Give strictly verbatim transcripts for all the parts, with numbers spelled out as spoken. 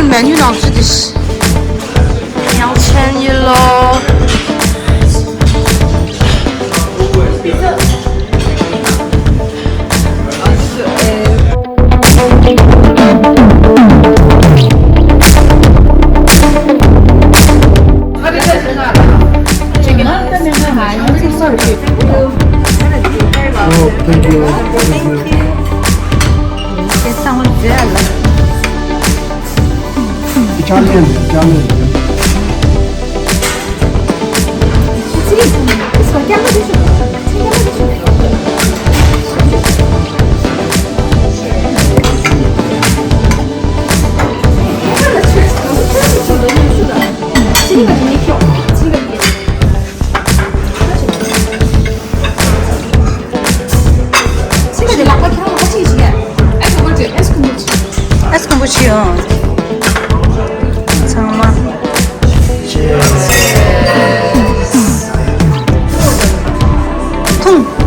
མེ་ནུ་ནང་ཚུད་དེ། ཡང་ཆེན་ཡིན་ལོ། Oh, thank you. Thank you. Italian, Italian. ཨེ་སྐམ་པོ་ཆེ་ཡོང་། ཚང་མ་འཐུང་།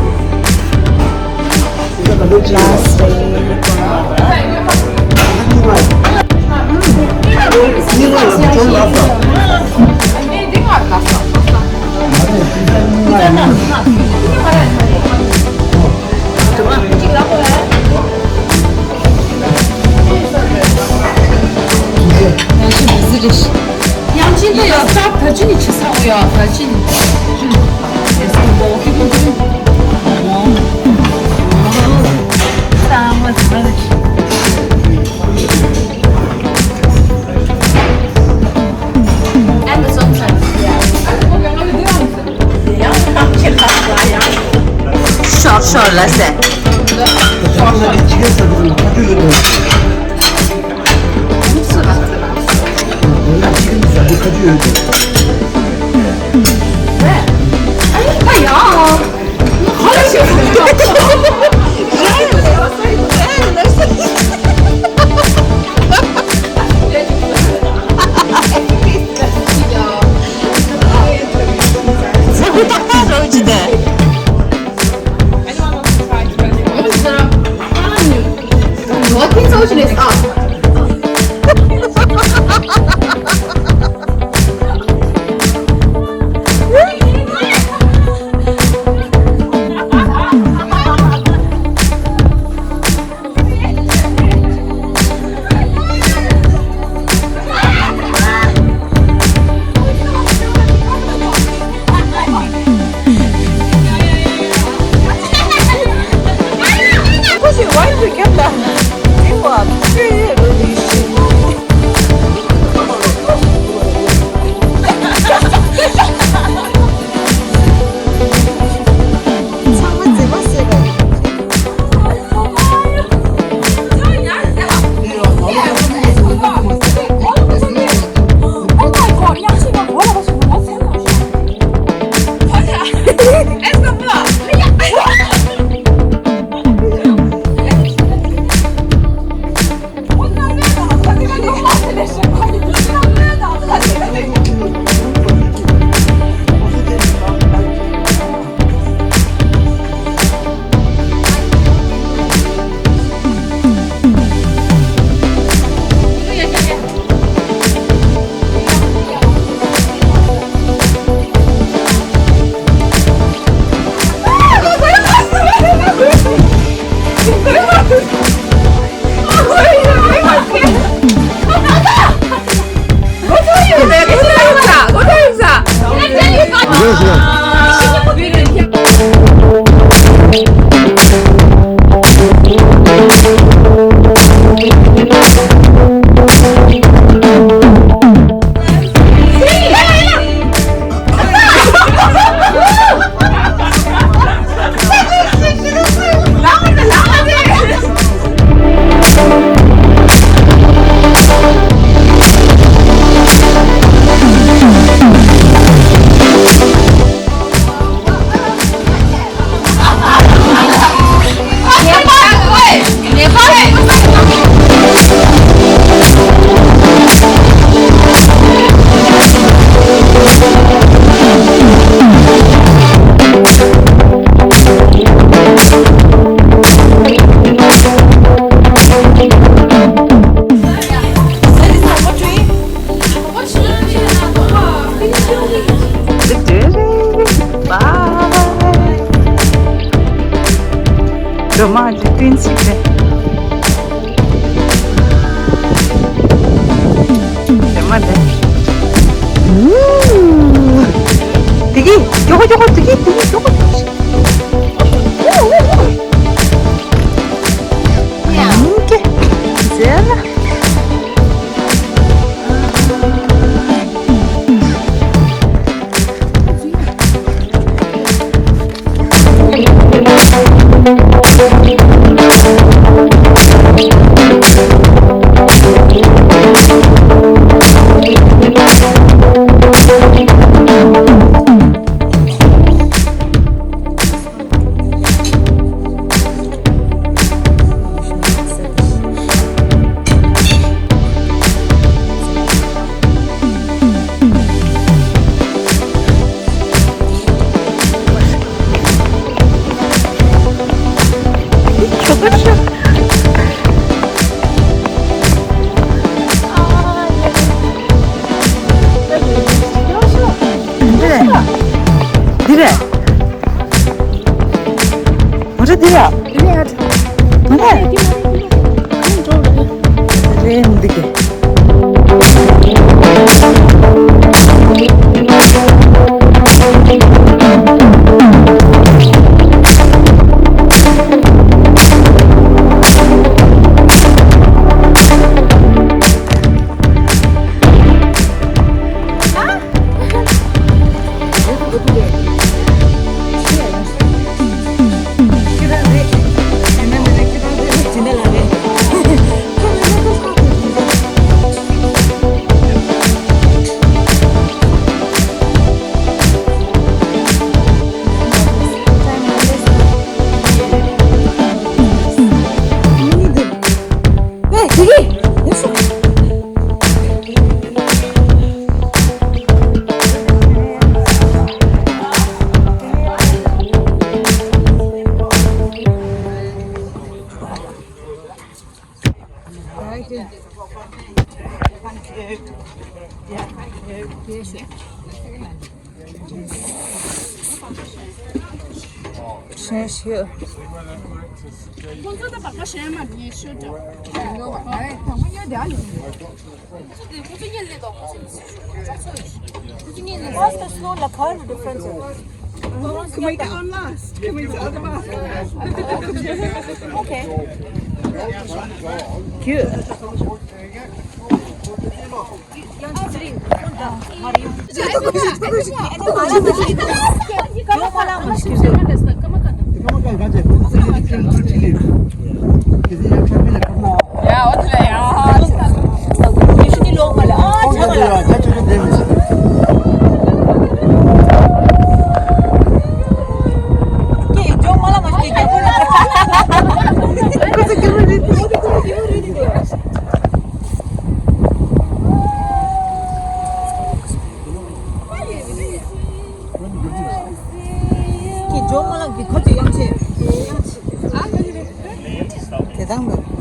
ཡང་ཅིན་དེ་ཡང་ས་བ་ཅི་ནི་ཆི་ས་འོ་ཡ་བ་ཅི་ནི། ཤོར་ཤོར་ལ་ཟེར། ཨ་ལི་ཏིན་ཞིག་རེད། དེ་མ་རེད། ཨུ། དེ་གི་ཡོ་གོ་ཡོ་གོ་དེ་གི་དེ་གི་ཡོ་གོ། ཨུ་ཨུ་ཨུ། ཡང་ཀེ་ཟེར་ལ། འདི་རེད། འདི་རེད། ང་ཚོ་འདི་ལ། ང་ཚོ་རེད་འདི་གི། What's the snow like? How is the difference? Can we go on last? Can we go on last? Okay. Cute. དེ་དང་མ།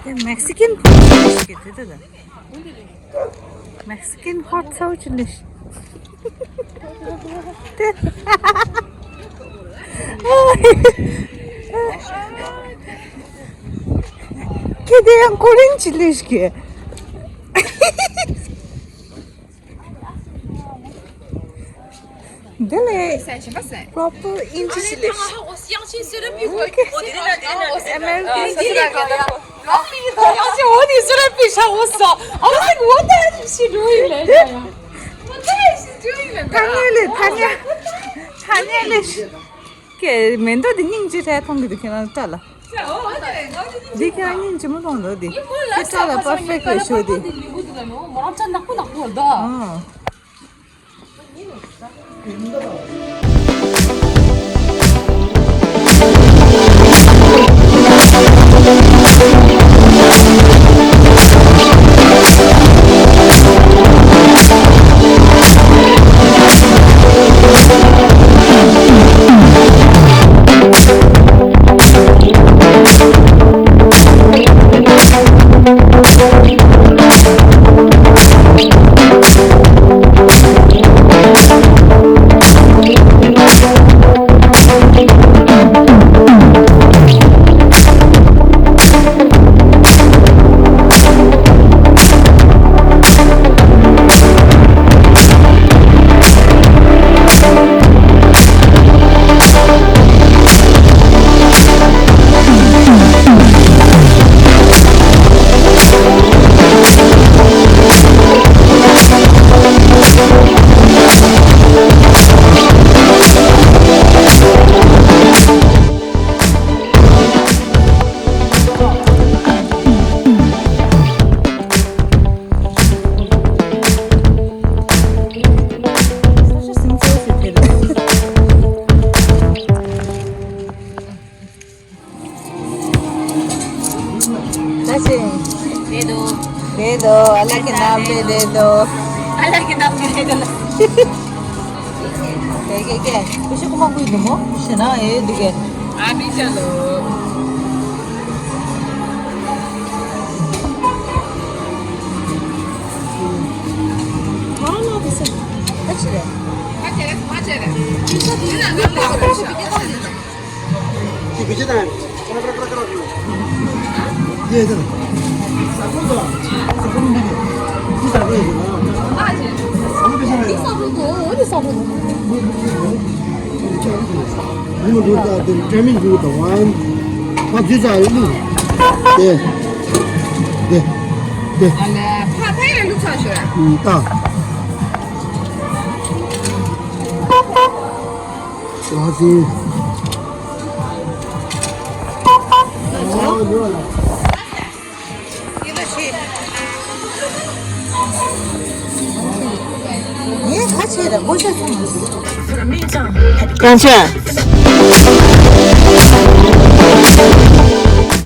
དེ་མེག་སི་ཀན་ཕོ་ཆི་ལི་ཞིག་གི་དེ་དེ་ལ། མེག་སི་ཀན་ཧོཊ་སོ་ཆི་ལི་ཞིག་དེ། ཁྱེད་དེ་ཡང་ཀོ་རིན་ཆི་ལི་ཞིག་གི། འདི་ལས་པོ་རོ་པར་ཨིན་ཇི་ཞིག་ལས། ཨ་མེ་རི་ཀན་ཞིག་ལས། ཐ་སྙད་ལས་ཐ་སྙད་ཐ་སྙད་ལས། ཀྱེ་མེ་མདོག་འདི་སྙིང་རྗེ་རེད་མཐོང་གི་འདུག་ཁྱེད་རང་སྐྲ་ལ། འདི་ཁྱེད་རང་སྙིང་རྗེ་མོ་མཐོང་འདུག་འདི། ཁྱེད་སྐྲ་ལ་པར་ཕེག་ལ་ཤོད་དེ། ཨང་། ད་ཆེ། རེད་འདུག་རེད་འདུག་ཨ་ལ་ཀི་ནམ་པེ་རེད་འདུག་ཨ་ལ་ཀི་ནམ་པེ་རེད་འདུག་ཀེ་ཀེ་ཀེ། ཁུ་ཤུ་ཀུ་མ་ཀུ་ཡི་འདུག་མོ་ཤེ་ན་ཨེ་འདུག་གེ། ཨ་མི་ཅ་ལོ། ཨ་ལ་དེ་སེ། ཨ་ཆེ་རེད། ཨ་ཆེ་རེད་ཨ་ཆེ་རེད། ཨ་ཆེ་རེད། གང་ཆེ།